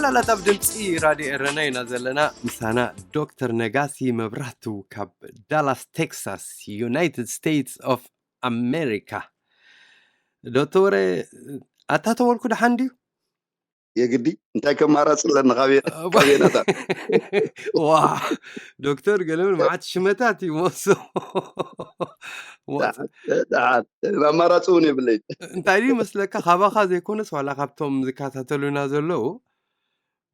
ሳላት ኣብ ድምፂ ራድዮ ኤረና ኢና ዘለና። ምሳና ዶክተር ነጋሲ መብራህቱ ካብ ዳላስ ቴክሳስ፣ ዩናይትድ ስቴትስ ኦፍ ኣሜሪካ። ዶክተር ወረ፣ ኣታ ተወልኩ ደሓን ድዩ? የግዲ እንታይ ከማራፅ ኣለና? ካበየናታ? ዋ፣ ዶክተር ገለምን መዓት ሽመታት እዩ መሶ። ኣማራፂ እውን የብለይ። እንታይ ድዩ መስለካ፣ ካባኻ ዘይኮነስ ዋላ ካብቶም ዝከታተሉና ዘለዉ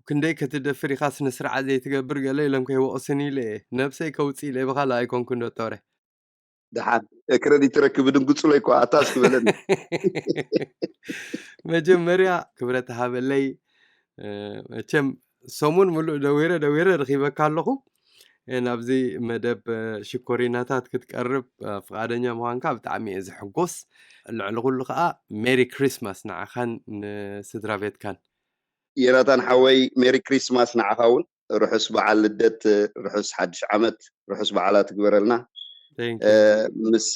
ክንደይ ክትደፍር ኢኻ ስነ ስርዓት ዘይትገብር ገለ ኢሎም ከይወቕስን ኢለ እየ። ነብሰይ ከውፅእ ኢለ ብኻልእ ኣይኮንኩን ዶክተረ። ደሓን ክረዲት ትረክብ ድንግፁለይ እኳ ኣታ እስኪ በለኒ። መጀመርያ ክብረት ሃበለይ። መቸም ሰሙን ሙሉእ ደዊረ ደዊረ ረኺበካ ኣለኹ። ናብዚ መደብ ሽኮሪናታት ክትቀርብ ፍቓደኛ ምዃንካ ብጣዕሚ እየ ዝሕጎስ። ልዕሊ ኩሉ ከዓ ሜሪ ክሪስማስ ንዓኻን ንስድራ ቤትካን። ዮናታን ሓወይ፣ ሜሪ ክሪስማስ ንዓኻ እውን። ርሑስ በዓል ልደት፣ ርሑስ ሓድሽ ዓመት፣ ርሑስ በዓላት ትግበረልና። ምስ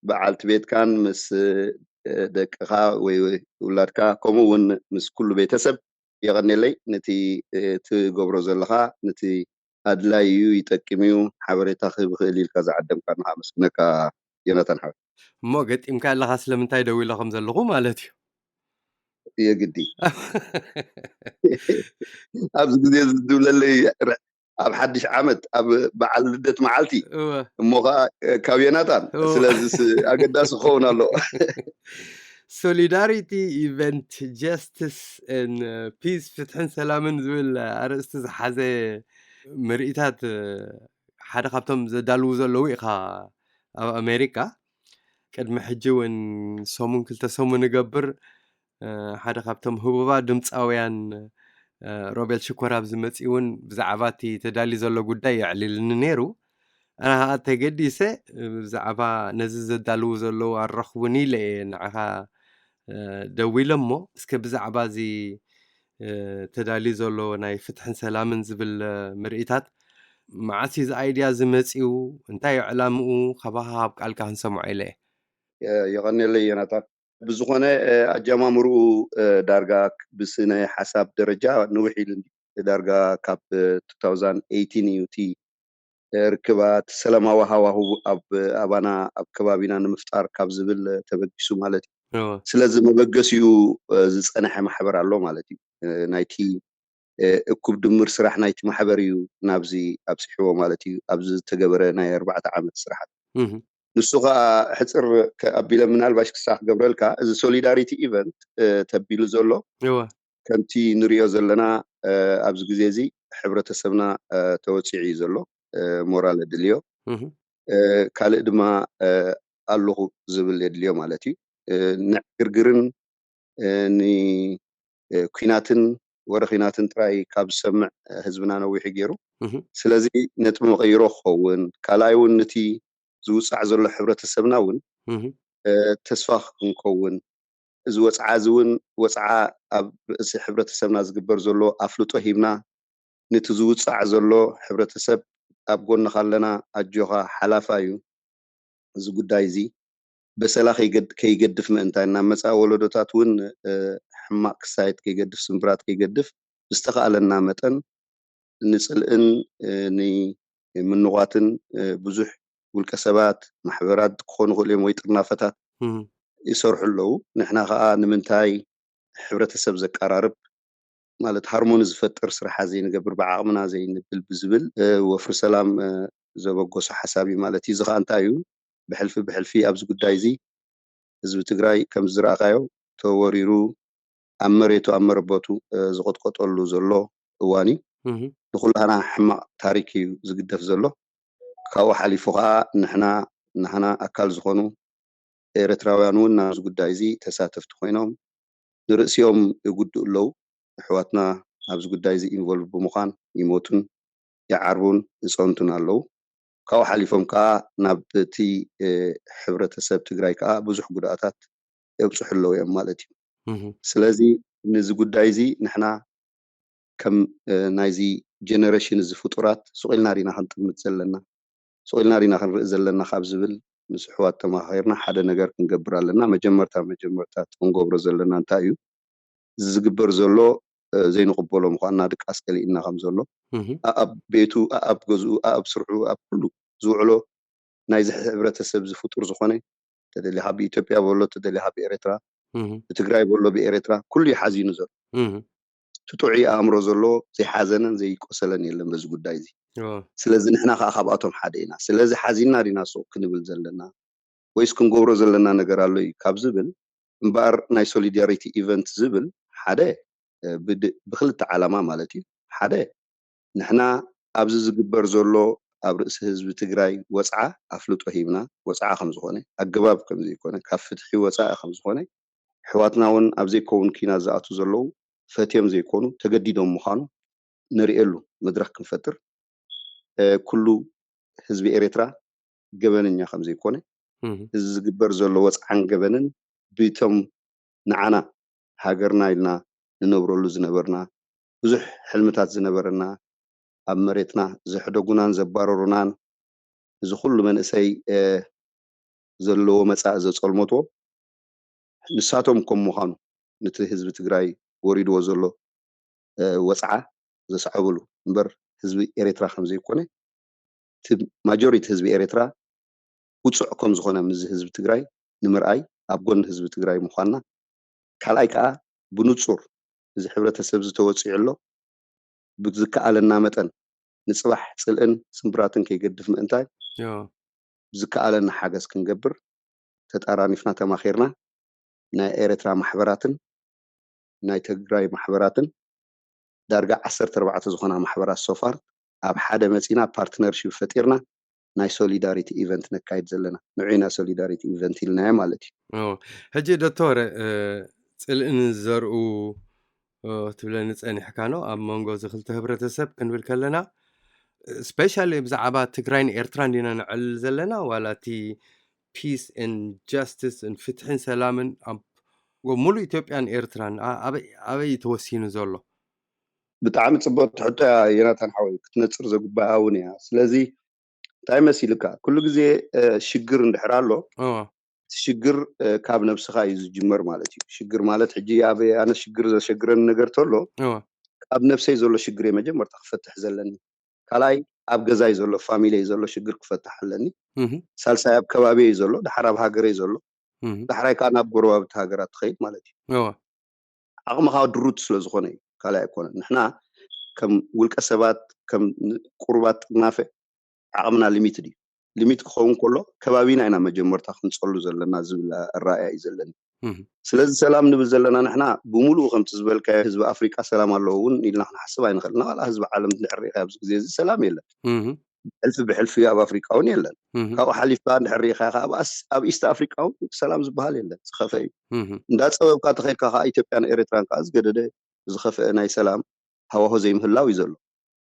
በዓልቲ ቤትካን ምስ ደቅኻ ወይ ውላድካ፣ ከምኡ እውን ምስ ኩሉ ቤተሰብ የቐኔለይ። ነቲ ትገብሮ ዘለኻ ነቲ ኣድላይ እዩ፣ ይጠቅም እዩ፣ ሓበሬታ ክህብ ይኽእል ኢልካ ዝዓደምካና ኣመስግነካ ዮናታን ሓወይ። እሞ ገጢምካ ኣለኻ ስለምንታይ ደው ኢለ ከም ዘለኹ ማለት እዩ። የግዲ ኣብዚ ግዜ ዝብለለይ ኣብ ሓድሽ ዓመት ኣብ በዓል ልደት መዓልቲ እሞ ከዓ ካብ ዮናታን። ስለዚስ ኣገዳሲ ክኸውን ኣሎ። ሶሊዳሪቲ ኢቨንት ጀስቲስ ፒስ ፍትሕን ሰላምን ዝብል ኣርእስቲ ዝሓዘ ምርኢታት ሓደ ካብቶም ዘዳልዉ ዘለዉ ኢኻ ኣብ ኣሜሪካ። ቅድሚ ሕጂ እውን ሰሙን ክልተ ሰሙን እገብር ሓደ ካብቶም ህቡባ ድምፃውያን ሮቤል ሽኮር ኣብዚ መፂኡ እውን ብዛዕባ እቲ ተዳልዩ ዘሎ ጉዳይ የዕሊልኒ ነይሩ። ኣነ ከዓ ተገዲሰ ብዛዕባ ነዚ ዘዳልዉ ዘለዉ ኣረኽቡን ኢለ እየ ንዓኻ ደዊለ እሞ እስከ ብዛዕባ እዚ ተዳልዩ ዘሎ ናይ ፍትሕን ሰላምን ዝብል ምርኢታት መዓስ እዩ እዚ ኣይድያ ዝመፅኡ? እንታይ እዩ ዕላምኡ? ካባኻ ካብ ቃልካ ክንሰምዖ ኢለ እየ። የቐኔለይ ዮናታን። ብዝኾነ ኣጀማምርኡ ዳርጋ ብስነ ሓሳብ ደረጃ ንውሕ ኢሉ ዳርጋ ካብ two thousand eighteen እዩ እቲ ርክባት ሰላማዊ ሃዋሁ ኣብ ኣባና ኣብ ከባቢና ንምፍጣር ካብ ዝብል ተበጊሱ ማለት እዩ። ስለዚ መበገሲኡ ዝፀንሐ ማሕበር ኣሎ ማለት እዩ። ናይቲ እኩብ ድምር ስራሕ ናይቲ ማሕበር እዩ ናብዚ ኣብፅሕዎ ማለት እዩ። ኣብዚ ዝተገበረ ናይ ኣርባዕተ ዓመት ስራሓት ንሱ ከዓ ሕፅር ኣቢለ ምናልባሽ ክሳ ክገብረልካ፣ እዚ ሶሊዳሪቲ ኢቨንት ተቢሉ ዘሎ ከምቲ ንሪኦ ዘለና ኣብዚ ግዜ እዚ ሕብረተሰብና ተወፂዑ እዩ ዘሎ። ሞራል የድልዮ። ካልእ ድማ ኣለኹ ዝብል የድልዮ ማለት እዩ። ንዕግርግርን ንኩናትን ወረ ኩናትን ጥራይ ካብ ዝሰምዕ ህዝብና ነዊሑ ገይሩ። ስለዚ ነጥቢ መቐይሮ ክኸውን፣ ካልኣይ እውን ነቲ ዝውፃዕ ዘሎ ሕብረተሰብና እውን ተስፋ ክንከውን፣ እዚ ወፅዓ እዚ እውን ወፅዓ ኣብ ርእሲ ሕብረተሰብና ዝግበር ዘሎ ኣፍልጦ ሂብና፣ ነቲ ዝውፃዕ ዘሎ ሕብረተሰብ ኣብ ጎንኻ ኣለና፣ ኣጆኻ፣ ሓላፋ እዩ እዚ ጉዳይ እዚ። በሰላ ከይገድፍ ምእንታይ፣ ናብ መፃኢ ወለዶታት እውን ሕማቕ ክሳየት ከይገድፍ፣ ስምብራት ከይገድፍ ብዝተኻእለና መጠን ንፅልእን ንምንቋትን ብዙሕ ውልቀ ሰባት፣ ማሕበራት ክኾኑ ይኽእሉ እዮም ወይ ጥርናፈታት ይሰርሑ ኣለዉ። ንሕና ከዓ ንምንታይ ሕብረተሰብ ዘቀራርብ ማለት ሃርሞኒ ዝፈጥር ስራሓት ዘይንገብር ብዓቕምና ዘይንብል ብዝብል ወፍሪ ሰላም ዘበገሶ ሓሳብ እዩ ማለት እዩ። እዚ ከዓ እንታይ እዩ? ብሕልፊ ብሕልፊ ኣብዚ ጉዳይ እዚ ህዝቢ ትግራይ ከም ዝረኣኻዮ ተወሪሩ ኣብ መሬቱ ኣብ መረበቱ ዝቆጥቆጠሉ ዘሎ እዋን እዩ። ንኩላህና ሕማቕ ታሪክ እዩ ዝግደፍ ዘሎ። ካብኡ ሓሊፉ ከዓ ንሕና ናህና ኣካል ዝኾኑ ኤርትራውያን እውን ናብዚ ጉዳይ እዚ ተሳተፍቲ ኮይኖም ንርእሲኦም ይጉድኡ ኣለዉ። ኣሕዋትና ኣብዚ ጉዳይ እዚ ኢንቮልቭ ብምዃን ይሞቱን ይዓርቡን ይፀንቱን ኣለዉ። ካብኡ ሓሊፎም ከዓ ናብ እቲ ሕብረተሰብ ትግራይ ከዓ ብዙሕ ጉድኣታት የብፅሑ ኣለዉ እዮም ማለት እዩ። ስለዚ ነዚ ጉዳይ እዚ ንሕና ከም ናይዚ ጀነሬሽን እዚ ፍጡራት ስቕ ኢልና ዲና ክንጥምት ዘለና? ስቕ ኢልና ዲና ክንርኢ ዘለና ካብ ዝብል ምስ ኣሕዋት ተማኻኺርና ሓደ ነገር ክንገብር ኣለና። መጀመርታ መጀመርታ እቲ ክንገብሮ ዘለና እንታይ እዩ? እዚ ዝግበር ዘሎ ዘይንቕበሎ ምዃንና ድቃስ ከሊእና ከም ዘሎ፣ ኣኣብ ቤቱ፣ ኣኣብ ገዝኡ፣ ኣኣብ ስርሑ፣ ኣብ ኩሉ ዝውዕሎ ናይዚ ሕብረተሰብ ዝፍጡር ዝኾነ፣ ተደሊኻ ብኢትዮጵያ በሎ፣ ተደሊኻ ብኤርትራ፣ ብትግራይ በሎ፣ ብኤርትራ፣ ኩሉ እዩ ሓዚኑ ዘሎ። እቲ ጥዑይ ኣእምሮ ዘለዎ ዘይሓዘነን ዘይቆሰለን የለን በዚ ጉዳይ እዚ። ስለዚ ንሕና ከዓ ካብኣቶም ሓደ ኢና። ስለዚ ሓዚንና ዲና ሱቕ ክንብል ዘለና ወይስ ክንገብሮ ዘለና ነገር ኣሎ እዩ ካብ ዝብል እምበኣር፣ ናይ ሶሊዳሪቲ ኢቨንት ዝብል ሓደ ብክልተ ዓላማ ማለት እዩ። ሓደ ንሕና ኣብዚ ዝግበር ዘሎ ኣብ ርእሲ ህዝቢ ትግራይ ወፅዓ ኣፍልጦ ሂብና፣ ወፅዓ ከም ዝኾነ፣ ኣገባብ ከም ዘይኮነ፣ ካብ ፍትሒ ወፃኢ ከም ዝኾነ፣ ኣሕዋትና እውን ኣብ ዘይከውን ኪናት ዝኣቱ ዘለዉ ፈትዮም ዘይኮኑ ተገዲዶም ምዃኑ ንርእየሉ መድረኽ ክንፈጥር፣ ኩሉ ህዝቢ ኤርትራ ገበነኛ ከም ዘይኮነ፣ እዚ ዝግበር ዘሎ ወፅዓን ገበንን ብቶም ንዓና ሃገርና ኢልና ንነብረሉ ዝነበርና፣ ብዙሕ ሕልምታት ዝነበረና፣ ኣብ መሬትና ዘሕደጉናን ዘባረሩናን፣ እዚ ኩሉ መንእሰይ ዘለዎ መጻኢ ዘጸልመትዎ ንሳቶም ከም ምዃኑ፣ ነቲ ህዝቢ ትግራይ ወሪድዎ ዘሎ ወጽዓ ዘስዓብሉ እምበር ህዝቢ ኤርትራ ከም ዘይኮነ፣ እቲ ማጆሪቲ ህዝቢ ኤርትራ ውጹዕ ከም ዝኾነ ምስዚ ህዝቢ ትግራይ ንምርኣይ ኣብ ጎኒ ህዝቢ ትግራይ ምዃንና፣ ካልኣይ ከኣ ብንጹር እዚ ሕብረተሰብ ዝተወጽዑ ኣሎ ብዝከኣለና መጠን ንጽባሕ ጽልእን ስምብራትን ከይገድፍ ምእንታይ ብዝከኣለና ሓገዝ ክንገብር ተጣራኒፍና ተማኺርና ናይ ኤርትራ ማሕበራትን ናይ ትግራይ ማሕበራትን ዳርጋ ዓሰርተ ኣርባዕተ ዝኾና ማሕበራት ሶፋር ኣብ ሓደ መጺና ፓርትነርሺፕ ፈጢርና ናይ ሶሊዳሪቲ ኢቨንት ነካይድ ዘለና ንዑ ኢና ሶሊዳሪቲ ኢቨንት ኢልናዮ ማለት እዩ። ሕጂ ዶክተር ጽልእን ዘርኡ ትብለኒ ጸኒሕካ ነው ኣብ መንጎ እዚ ክልተ ህብረተሰብ ክንብል ከለና ስፔሻሊ ብዛዕባ ትግራይን ኤርትራን ዲና ንዕልል ዘለና ዋላ እቲ peace and justice ፍትሕን ሰላምን ኣብ ሙሉእ ኢትዮጵያን ኤርትራን ኣበይ ተወሲኑ ዘሎ? ብጣዕሚ ፅቡቅ ትሕቶ እያ ዮናታን ሓወይ፣ ክትነፅር ዘጉባኣ እውን እያ። ስለዚ እንታይ መሲልካ፣ ኩሉ ግዜ ሽግር እንድሕር ኣሎ ሽግር ካብ ነብስኻ እዩ ዝጅመር ማለት እዩ። ሽግር ማለት ሕጂ ኣብ ኣነ ሽግር ዘሸግረኒ ነገር ተሎ ኣብ ነብሰይ ዘሎ ሽግር እየ መጀመርታ ክፈትሕ ዘለኒ። ካልኣይ ኣብ ገዛይ ዘሎ ፋሚሊይ ዘሎ ሽግር ክፈትሕ ኣለኒ። ሳልሳይ ኣብ ከባቢይ ዘሎ፣ ደሓር ኣብ ሃገረይ ዘሎ፣ ዳሕራይ ከዓ ናብ ጎረባብቲ ሃገራት ትኸይድ ማለት እዩ። ዓቕምኻ ድሩት ስለ ዝኾነ እዩ፣ ካልኣይ ኣይኮነን። ንሕና ከም ውልቀ ሰባት ከም ቁሩባት ጥርናፈ ዓቕምና ሊሚትድ እዩ። ሊሚት ክኸውን ከሎ ከባቢና ኢና መጀመርታ ክንፀሉ ዘለና ዝብል ኣረኣእያ እዩ ዘለኒ። ስለዚ ሰላም ንብል ዘለና ንሕና ብምሉኡ ከምቲ ዝበልካዮ ህዝቢ ኣፍሪቃ ሰላም ኣለዎ እውን ኢልና ክንሓስብ ኣይንኽእል። ናላ ህዝቢ ዓለም እንድሕር ሪኢኻ ኣብዚ ግዜ እዚ ሰላም የለን። ብሕልፊ ብሕልፊ ኣብ ኣፍሪቃ እውን የለን። ካብኡ ሓሊፍካ እንድሕር ሪኢኻ ከኣ ኣብ ኢስት ኣፍሪቃ እውን ሰላም ዝበሃል የለን፣ ዝኸፈ እዩ። እንዳፀበብካ ተኸድካ ከኣ ኢትዮጵያን ኤርትራን ከኣ ዝገደደ ዝኸፈአ ናይ ሰላም ሃዋሁ ዘይምህላው እዩ ዘሎ።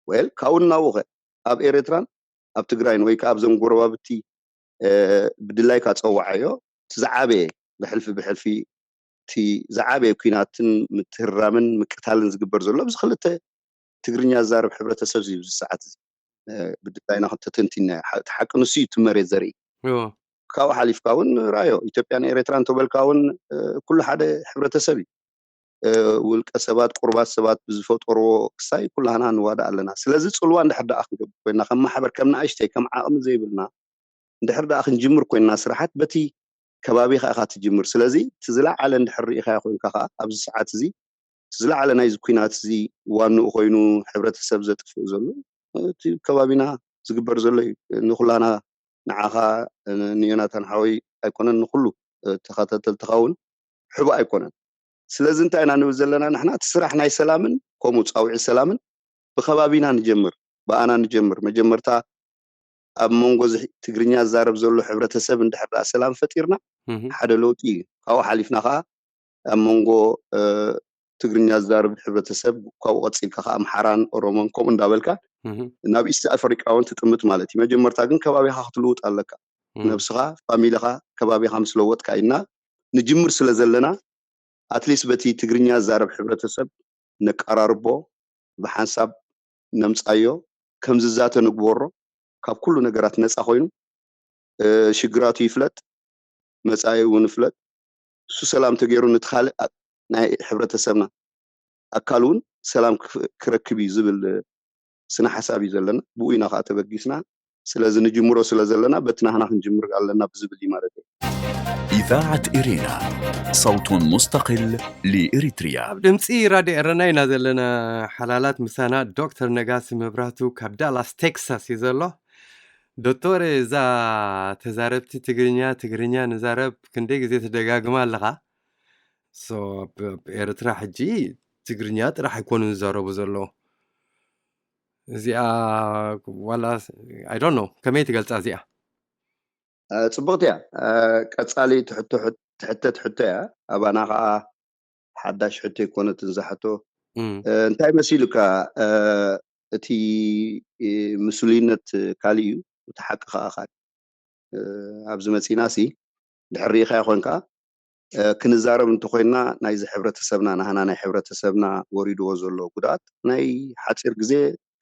ወል ካብኡ እናውኸ ኣብ ኤርትራን ኣብ ትግራይን ወይ ከዓ ኣብዞም ጎረባብቲ ብድላይካ ፀዋዓዮ እቲ ዝዓበየ ብሕልፊ ብሕልፊ እቲ ዝዓበየ ኲናትን ምትህራምን ምቅታልን ዝግበር ዘሎ ኣብዚ ክልተ ትግርኛ ዝዛረብ ሕብረተሰብ እዩ። እዚ ሰዓት እዚ ብድላይና ተተንቲና እቲ ሓቂ ንሱ እዩ እቲ መሬት ዘርኢ። ካብኡ ሓሊፍካ እውን ራዮ ኢትዮጵያን ኤርትራ እንተበልካ እውን ኩሉ ሓደ ሕብረተሰብ እዩ። ውልቀ ሰባት ቁርባት ሰባት ብዝፈጠርዎ ክሳይ ኩላህና ንዋዳ ኣለና። ስለዚ ፅልዋ እንድሕር ደኣ ክንገብር ኮይና ከም ማሕበር ከም ንኣሽተይ ከም ዓቕሚ ዘይብልና እንድሕር ደኣ ክንጅምር ኮይንና ስራሓት በቲ ከባቢኻ ኢኻ ትጅምር። ስለዚ እቲ ዝለዓለ እንድሕር ርኢኻዮ ኮይንካ ከዓ ኣብዚ ሰዓት እዚ እቲ ዝለዓለ ናይዚ ኲናት እዚ ዋንኡ ኮይኑ ሕብረተሰብ ዘጥፍእ ዘሎ እቲ ከባቢና ዝግበር ዘሎ እዩ። ንኩላና ንዓኻ ንዮናታን ሓወይ ኣይኮነን ንኩሉ ተኸታተልትኻ እውን ሕቡእ ኣይኮነን። ስለዚ እንታይ ኢና ንብል ዘለና ንሕና እቲ ስራሕ ናይ ሰላምን ከምኡ ፃውዒት ሰላምን ብከባቢና ንጀምር፣ ብኣና ንጀምር። መጀመርታ ኣብ መንጎ ትግርኛ ዝዛረብ ዘሎ ሕብረተሰብ እንድሕር ደኣ ሰላም ፈጢርና ሓደ ለውጢ እዩ። ካብኡ ሓሊፍና ከዓ ኣብ መንጎ ትግርኛ ዝዛረብ ሕብረተሰብ ካብኡ ቀፂልካ ከዓ ኣምሓራን ኦሮሞን ከምኡ እንዳበልካ ናብ ኢስት ኣፍሪቃ እውን ትጥምት ማለት እዩ። መጀመርታ ግን ከባቢኻ ክትልውጥ ኣለካ። ነብስኻ፣ ፋሚሊኻ፣ ከባቢኻ ምስ ለወጥካ ኢና ንጅምር ስለ ዘለና ኣትሊስት በቲ ትግርኛ ዝዛረብ ሕብረተሰብ ነቀራርቦ፣ ብሓንሳብ ነምፃዮ፣ ከም ዝዛተ ንግበሮ፣ ካብ ኩሉ ነገራት ነፃ ኮይኑ ሽግራቱ ይፍለጥ፣ መፃኢ እውን ይፍለጥ። እሱ ሰላም ተገይሩ ነቲ ካልእ ናይ ሕብረተሰብና ኣካል እውን ሰላም ክፍ- ክረክብ እዩ ዝብል ስነ ሓሳብ እዩ ዘለና። ብኡ ኢና ከዓ ተበጊስና። ስለዚ ንጅምሮ ስለ ዘለና በቲ ናህና ክንጅምር ኣለና ብዝብል እዩ ማለት እዩ። إذاعة إرينا، صوت مستقل لإريتريا. ኣብ ድምፂ ራድዮ ኤረና ኢና ዘለና። ሓላላት ምሳና ዶክተር ነጋሲ መብራህቱ ካብ ዳላስ ቴክሳስ እዩ ዘሎ። ዶክተር፣ እዛ ተዛረብቲ ትግርኛ ትግርኛ ንዛረብ ክንደይ ግዜ ትደጋግማ ኣለኻ? ሶ ኣብ ኣብ ኤርትራ ሕጂ ትግርኛ ጥራሕ ኣይኮኑን ዝዛረቡ ዘለዉ። እዚኣ ዋላ I don't know ከመይ ትገልፃ እዚኣ? እ፣ ጽብቕቲ እያ። እ፣ ቀጻሊ ትሕቶ- ትሕተት ሕቶ እያ። ኣባና ከዓ ሓዳሽ ሕቶ ኣይኮነትን እዛ ሕቶ። እም፣ እ፣ እንታይ መሲሉካ? እ፣ እቲ እ፣ ምስሉይነት ካልእ እዩ፣ እቲ ሓቂ ከዓ ካልእ። እ፣ ኣብዚ መጺና ሲ ድሕር ርኢኻዮ ኮንካ፣ እ፣ ክንዛረብ እንተኮይንና ናይዚ ሕብረተሰብና፣ ናህና ናይ ሕብረተሰብና ወሪድዎ ዘሎ ጉድኣት ናይ ሓጺር ግዜ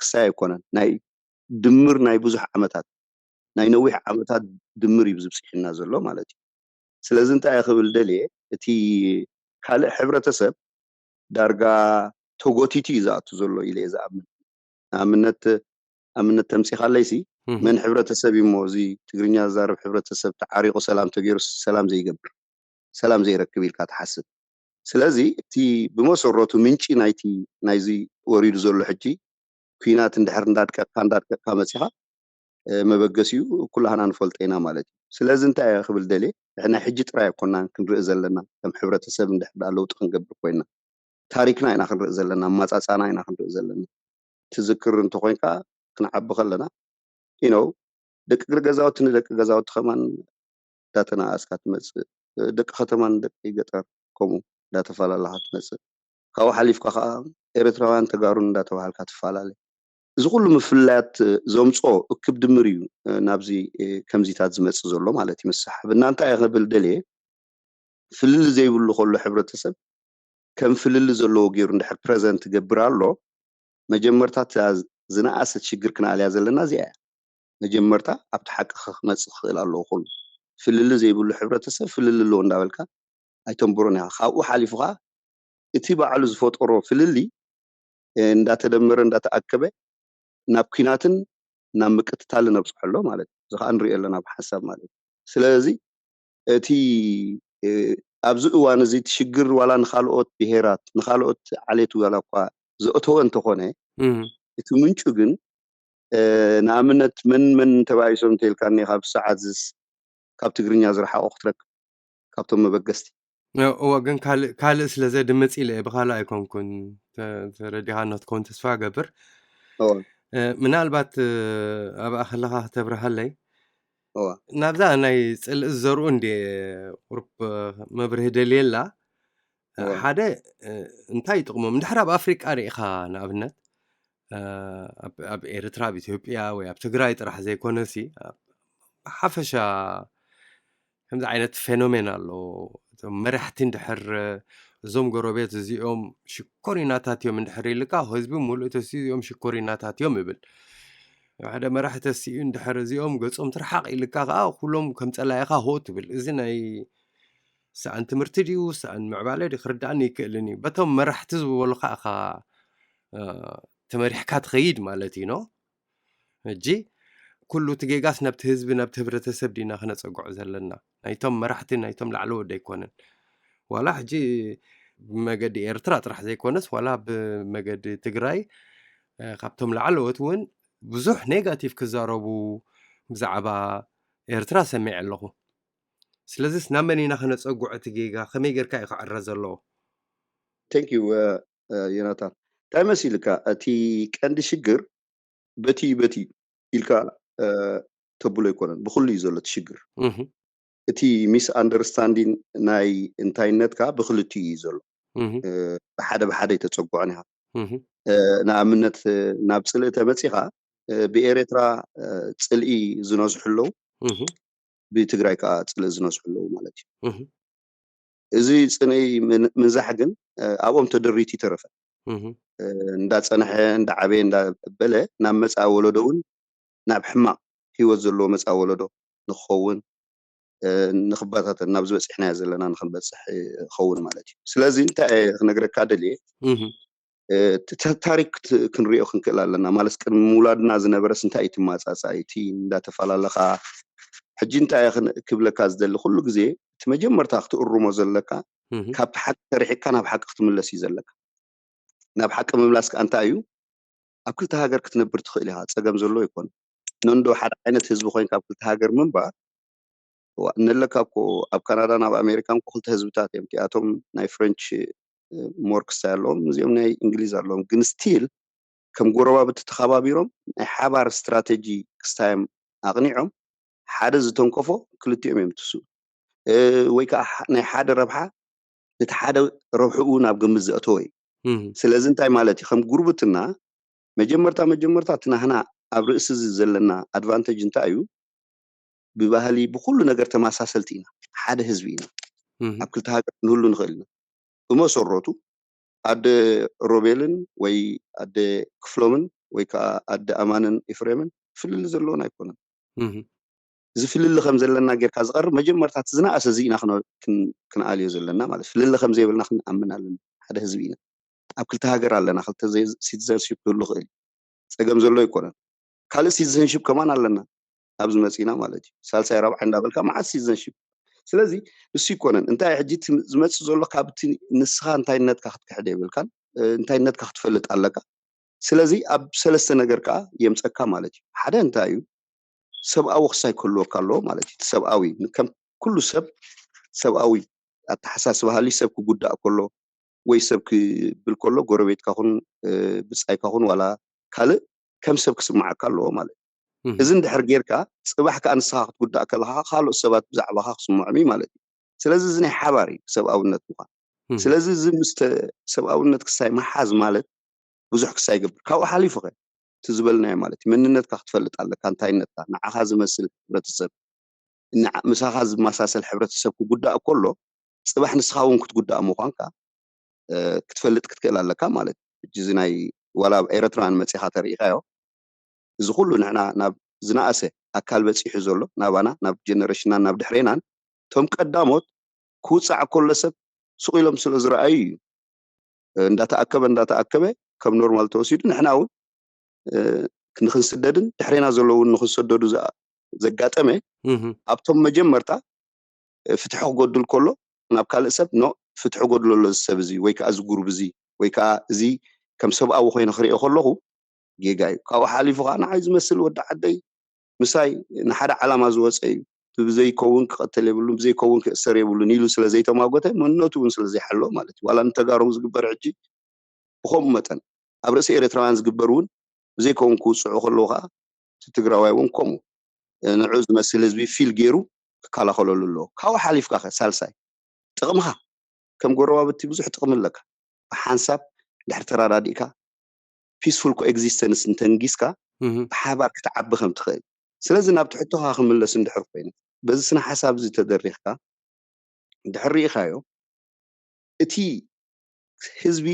ክሳይ ኣይኮነን፣ ናይ ድምር ናይ ብዙሕ ዓመታት፣ ናይ ነዊሕ ዓመታት ድምር እዩ ዝብፅሕና ዘሎ ማለት እዩ። ስለዚ እንታይ እየ ክብል ደልየ፣ እቲ ካልእ ሕብረተሰብ ዳርጋ ተጎቲቱ እዩ ዝኣቱ ዘሎ ኢለ እየ ዝኣምን። ንኣብነት ኣብነት ተምፂኻለይሲ፣ እም፣ መን ሕብረተሰብ እዩ እሞ እዚ ትግርኛ ዝዛረብ ሕብረተሰብ ተዓሪቑ ሰላም ተገይሩ ሰላም ዘይገብር፣ ሰላም ዘይረክብ ኢልካ ትሓስብ? ስለዚ እቲ ብመሰረቱ ምንጪ ናይቲ ናይዚ ወሪዱ ዘሎ ሕጂ ኩናት እንድሕር እንዳድቀቕካ እንዳድቀቕካ መፂኻ፣ እ፣ መበገሲኡ ኩላህና ንፈልጦ ኢና ማለት እዩ። ስለዚ እንታይ እየ ክብል ደልየ፣ ንሕና ሕጂ ጥራይ ኣይኮናን ክንርኢ ዘለና፣ ከም ሕብረተሰብ እንድሕር ደኣ ለውጢ ክንገብር ኮይና፣ ታሪክና ኢና ክንርኢ ዘለና፣ ኣማፃፃና ኢና ክንርኢ ዘለና። ትዝክር እንተኮይንካ፣ ክንዓቢ ከለና፣ you know፣ ደቂ እግሪ ገዛውቲ ንደቂ ገዛውቲ ከማን እንዳተነኣእስካ ትመፅእ፣ ደቂ ከተማ ንደቂ ገጠር ከምኡ እንዳተፈላለኻ ትመፅእ። ካብኡ ሓሊፍካ ከዓ ኤርትራውያን ተጋሩን እንዳተባሃልካ ትፈላለ። እዚ ኩሉ ምፍላያት ዘምፅኦ እክብ ድምር እዩ፣ እ፣ ናብዚ እ፣ ከምዚታት ዝመፅእ ዘሎ ማለት እዩ። ምስ ሓብና እንታይ እየ ክብል ደልየ፣ ፍልል ዘይብሉ ከሎ ሕብረተሰብ ከም ፍልል ዘለዎ ገይሩ እንድሕር ፕረዘንት ገብር ኣሎ፣ መጀመርታ እታ ዝነኣሰት ሽግር ክንኣልያ ዘለና እዚኣ እያ። መጀመርታ ኣብቲ ሓቂ ክመፅእ ክኽእል ኣለዎ። ኩሉ ፍልል ዘይብሉ ሕብረተሰብ ፍልል ኣለዎ እንዳበልካ ኣይተንብሮን ኢኻ። ካብኡ ሓሊፉ ከዓ እቲ ባዕሉ ዝፈጠሮ ፍልልይ እንዳተደመረ እንዳተኣከበ ናብ ኲናትን ናብ ምቅትታልን ኣብፅሖ ኣሎ ማለት እዩ። እዚ ከዓ ንሪኦ ኣለና ብሓንሳብ ማለት እዩ። ስለዚ እቲ እ፣ ኣብዚ እዋን እዚ እቲ ሽግር ዋላ ንካልኦት ብሄራት ንካልኦት ዓሌት ዋላ እኳ ዘእተወ እንተኾነ፣ እቲ ምንጩ ግን እ፣ ንኣብነት መን መን ተባኢሶም እንተኢልካኒ ካብ ሰዓት ዝስ ካብ ትግርኛ ዝረሓቑ ክትረክብ ካብቶም መበገስቲ። እዎ፣ ግን ካልእ ካልእ ስለ ዘድምፅ ኢለ እየ፣ ብካልእ ኣይኮንኩን። ተ- ተረዲኻና ትከውን ተስፋ እገብር። እዎ። እ፣ ምናልባት እ፣ ኣብኣ ከለኻ ክተብርሃለይ እዎ። ናብዛ ናይ ፅልኢ ዝዘርኡ እንደ ቁሩብ መብርሂ ደልየላ። እዎ። ሓደ እ፣ እንታይ ይጥቕሞም? እንድሕር ኣብ ኣፍሪቃ ርኢኻ ንኣብነት እ፣ ኣብ ኣብ ኤርትራ፣ ኣብ ኢትዮጵያ ወይ ኣብ ትግራይ ጥራሕ ዘይኮነሲ፣ ኣብ ሓፈሻ ከምዚ ዓይነት ፌኖሜን ኣሎ። እቶም መራሕቲ እንድሕር እዞም ጎረቤት እዚኦም ሽኮሪናታት እዮም እንድሕር ኢልካ፣ ህዝቢ ሙሉእ ተሲ እዚኦም ሽኮሪናታት እዮም ይብል። ሓደ መራሒ ተሲኡ እንድሕር እዚኦም ገጾም ትርሓቕ ኢልካ ከዓ ኩሎም ከም ጸላኢኻ ሆ ትብል። እዚ ናይ ሰኣን ትምህርቲ ድዩ ሰኣን ምዕባለ ድዩ ክርዳእኒ ይክእልን እዩ። በቶም መራሕቲ ዝበሉኻ ኢኻ እ፣ ተመሪሕካ ትኸይድ ማለት እዩ። ኖ ሕጂ ኩሉ እቲ ጌጋስ ናብቲ ህዝቢ ናብቲ ህብረተሰብ ዲና ክነፀግዖ ዘለና? ናይቶም መራሕቲ ናይቶም ላዕለዎት ኣይኮነን። ዋላ ሕጂ ብመገዲ ኤርትራ ጥራሕ ዘይኮነስ ዋላ ብመገዲ ትግራይ እ፣ ካብቶም ላዕለዎት እውን ብዙሕ ኔጋቲቭ ክዛረቡ ብዛዕባ ኤርትራ ሰሚዐ ኣለኹ። ስለዚስ ናብ መን ኢና ክነፀግዖ እቲ ጌጋ? ከመይ ጌርካ እዩ ክዕረ ዘለዎ? Thank you ዮናታን። እንታይ መሲልካ እቲ ቀንዲ ሽግር በቲ በቲ ኢልካ እ፣ ተብሎ ኣይኮነን፣ ብኩሉ እዩ ዘሎ እቲ ሽግር። እህ፣ እቲ ሚስ ኣንደርስታንዲን ናይ እንታይነትካ ብክልቲኡ እዩ ዘሎ። እህ፣ እ፣ ብሓደ ብሓደ ኣይተፀግዖን ኢኻ። እህ፣ እ፣ ንኣብነት እ፣ ናብ ፅልኢ ተመፂኻ እ፣ ብኤርትራ እ፣ ፅልኢ ዝነዝሑ ኣለዉ፣ እህ፣ ብትግራይ ከዓ ፅልኢ ዝነዝሑ ኣለዉ ማለት እዩ። እህ፣ እዚ ፅንኢ ምን- ምንዛሕ ግን እ፣ ኣብኦም ተደሪቱ ይተረፈ። እህ፣ እ፣ እንዳፀንሐ እንዳዓበየ እንዳበለ ናብ መፃኢ ወለዶ እውን ናብ ሕማቕ ህይወት ዘለዎ መፃኢ ወለዶ ንክኸውን እ፣ ንክበታተን ናብ ዝበፅሕናዮ ዘለና ንክንበፅሕ እ፣ ክኸውን ማለት እዩ። ስለዚ እንታይ እየ ክነግረካ ደልየ፣ እህ፣ እ፣ ት-፣ ተ-፣ ታሪክ ክት-፣ ክንሪኦ ክንክእል ኣለና። ማለት ቅድሚ ምውላድና ዝነበረስ እንታይ እዩ ትመጻጻይ? እቲ እንዳተፈላለኻ፣ ሕጂ እንታይ እየ ክን-፣ ክብለካ ዝደሊ፣ ኩሉ ግዜ እቲ መጀመርታ ክትእርሞ ዘለካ፣ እህ። ካብቲ ሓቂ ተርሒቕካ ናብ ሓቂ ክትምለስ እዩ ዘለካ። ናብ ሓቂ ምምላስ ከኣ እንታይ እዩ? ኣብ ክልተ ሃገር ክትነብር ትኽእል ኢኻ፣ ጸገም ዘሎ ኣይኮነን። ነንዶ ሓደ ዓይነት ህዝቢ ኮይንካ ኣብ ክልተ ሃገር ምንባር፣ ዋ፣ እነለካ እኮ ኣብ ካናዳን ኣብ ኣሜሪካን እኮ ክልተ ህዝብታት እዮም። እቲኣቶም ናይ ፍሬንች፣ እ፣ ሞር ክስታይ ኣለዎም፣ እዚኦም ናይ እንግሊዝ ኣለዎም። ግን ስቲል ከም ጎረባብቲ ተኸባቢሮም ናይ ሓባር ስትራተጂ ክስታዮም ኣቕኒዖም ሓደ ዝተንከፎ ክልቲኦም እዮም ትስኡ። እ፣ ወይ ከዓ ሓ-፣ ናይ ሓደ ረብሓ ነቲ ሓደ ረብሕኡ ናብ ግምት ዘእተወ እዩ። እህ። ስለዚ እንታይ ማለት እዩ? ከም ጉርብትና መጀመርታ መጀመርታ እቲ ናህና ኣብ ርእሲ እዚ ዘለና ኣድቫንቴጅ እንታይ እዩ? ብባህሊ ብኩሉ ነገር ተመሳሰልቲ ኢና። ሓደ ህዝቢ ኢና። እህ። ኣብ ክልተ ሃገር ክንህሉ ንኽእል ኢና። ብመሰረቱ ኣደ ሮቤልን ወይ ኣደ ክፍሎምን ወይ ከዓ ኣደ ኣማንን ኤፍሬምን ፍልልይ ዘለዎን ኣይኮነን። እህ። እዚ ፍልልይ ከም ዘለና ጌርካ ዝቐርብ መጀመርታ እቲ ዝነኣሰ እዚ ኢና ክነ-፣ ክን-፣ ክንኣልዮ ዘለና ማለት ፍልልይ ከም ዘይብልና ክንኣምን ኣለና። ሓደ ህዝቢ ኢና። ኣብ ክልተ ሃገር ኣለና፣ ክልተ ዘይ-፣ ሲቲዘንሺፕ ክህሉ ይኽእል እዩ። ጸገም ዘሎ ኣይኮነን። ካልእ ሲቲዘንሺፕ ከማን ኣለና፣ ኣብዚ መጺና ማለት እዩ። ሳልሳይ ራብዓይ እንዳበልካ መዓት ሲቲዘንሺፕ። ስለዚ እሱ ይኮነን። እንታይ ሕጂ እቲ ዝመጽእ ዘሎ ካብቲ ንስኻ እንታይነትካ ክትክሕድ የብልካን፣ እ፣ እንታይነትካ ክትፈልጥ ኣለካ። ስለዚ ኣብ ሰለስተ ነገር ከኣ የምጸካ ማለት እዩ። ሓደ እንታይ እዩ? ሰብኣዊ ክሳይ ክህልወካ ኣለዎ ማለት እዩ። እቲ ሰብኣዊ፣ ከም ኩሉ ሰብ ሰብኣዊ ኣተሓሳስባ ሃልዩ ሰብ ክጉዳእ ከሎ ወይ ሰብ ክብል ከሎ ጎረቤትካ ኩን፣ እ፣ ብጻይካ ኩን ዋላ ካልእ ከም ሰብ ክስምዓካ ኣለዎ ማለት እዩ። እህ። እዚ እንድሕር ጌርካ ጽባሕ ከኣ ንስኻ ክትጉዳእ ከለኻ ካልኦት ሰባት ብዛዕባኻ ክስምዖም እዩ ማለት እዩ። ስለዚ እዚ ናይ ሓባር እዩ ሰብኣውነት ምዃን። እህ። ስለዚ እዚ ምስ ተ-፣ ሰብኣውነት ክሳይ ምሓዝ ማለት ብዙሕ ክሳይ ይገብር። ካብኡ ሓሊፉ ኸ እቲ ዝበልናዮ ማለት እዩ መንነትካ ክትፈልጥ ኣለካ፣ እንታይነትካ፣ ንዓኻ ዝመስል ሕብረተሰብ፣ ንዓ-፣ ምሳኻ ዝመሳሰል ሕብረተሰብ ክጉዳእ ከሎ ጽባሕ ንስኻ እውን ክትጉዳእ ምዃንካ፣ እ፣ ክትፈልጥ ክትክእል ኣለካ ማለት እዩ። ሕጂ እዚ ናይ ዋላ ኣብ ኤረትራውያን መጺኻ ተርኢኻዮ፣ እዚ ኩሉ ንሕና ናብ ዝነኣሰ ኣካል በጺሑ ዘሎ፣ ናባና፣ ናብ ጀነሬሽናን ናብ ድሕሬናን፣ እቶም ቀዳሞት ክውጻዕ ከሎ ሰብ ስቕ ኢሎም ስለ ዝረኣዩ እዩ። እ፣ እንዳተኣከበ፣ እንዳተኣከበ ከም ኖርማል ተወሲዱ፣ ንሕና እውን፣ እ፣ ንኽንስደድን ድሕሬና ዘለዉ እውን ንኽንሰደዱ ዘ-፣ ዘጋጠመ፣ እህ። ኣብቶም መጀመርታ፣ እ፣ ፍትሒ ክጎድል ከሎ፣ ናብ ካልእ ሰብ፣ ኖ፣ ፍትሒ ጎድሎ ኣሎ እዚ ሰብ እዚ፣ ወይ ከኣ እዚ ጉሩብ እዚ፣ ወይ ከኣ እዚ ከም ሰብኣዊ ኮይነ ክርእዮ ከለኹ፣ ጌጋ እዩ። ካብኡ ሓሊፉ ከኣ ንዓይ ዝመስል ወዲ ዓደይ ምሳይ ንሓደ ዓላማ ዝወጸ እዩ። ብዘይከውን ክቐተል የብሉን፣ ብዘይከውን ክእሰር የብሉን ኢሉ ስለ ዘይተማጎተ፣ መንነቱ እውን ስለ ዘይሓሎ ማለት እዩ። ዋላ ንተጋሩ ዝግበር ሕጂ ብኸምኡ መጠን፣ ኣብ ርእሲ ኤርትራውያን ዝግበር እውን ብዘይከውን ክውጽዑ ከለዉ ከኣ፣ እቲ ትግራዋይ እውን ከምኡ፣ እ፣ ንዑ ዝመስል ህዝቢ ፊል ገይሩ ክከላኸለሉ ኣለዎ። ካብኡ ሓሊፍካ ከ ሳልሳይ፣ ጥቕምኻ፣ ከም ጎረባብቲ ብዙሕ ጥቕሚ ኣለካ። ብሓንሳብ ድሕሪ ተረዳዲእካ፣ ፒስፉል ኮኤግዚስተንስ እንተንጊስካ፣ እህ። ብሓባር ክትዓቢ ከም ትኽእል። ስለዚ ናብቲ ሕቶኻ ክምለስ እንድሕር ኮይነ፣ በዚ ስነ ሓሳብ እዚ ተደሪኽካ፣ እንድሕር ርኢኻዮ፣ እቲ ህዝቢ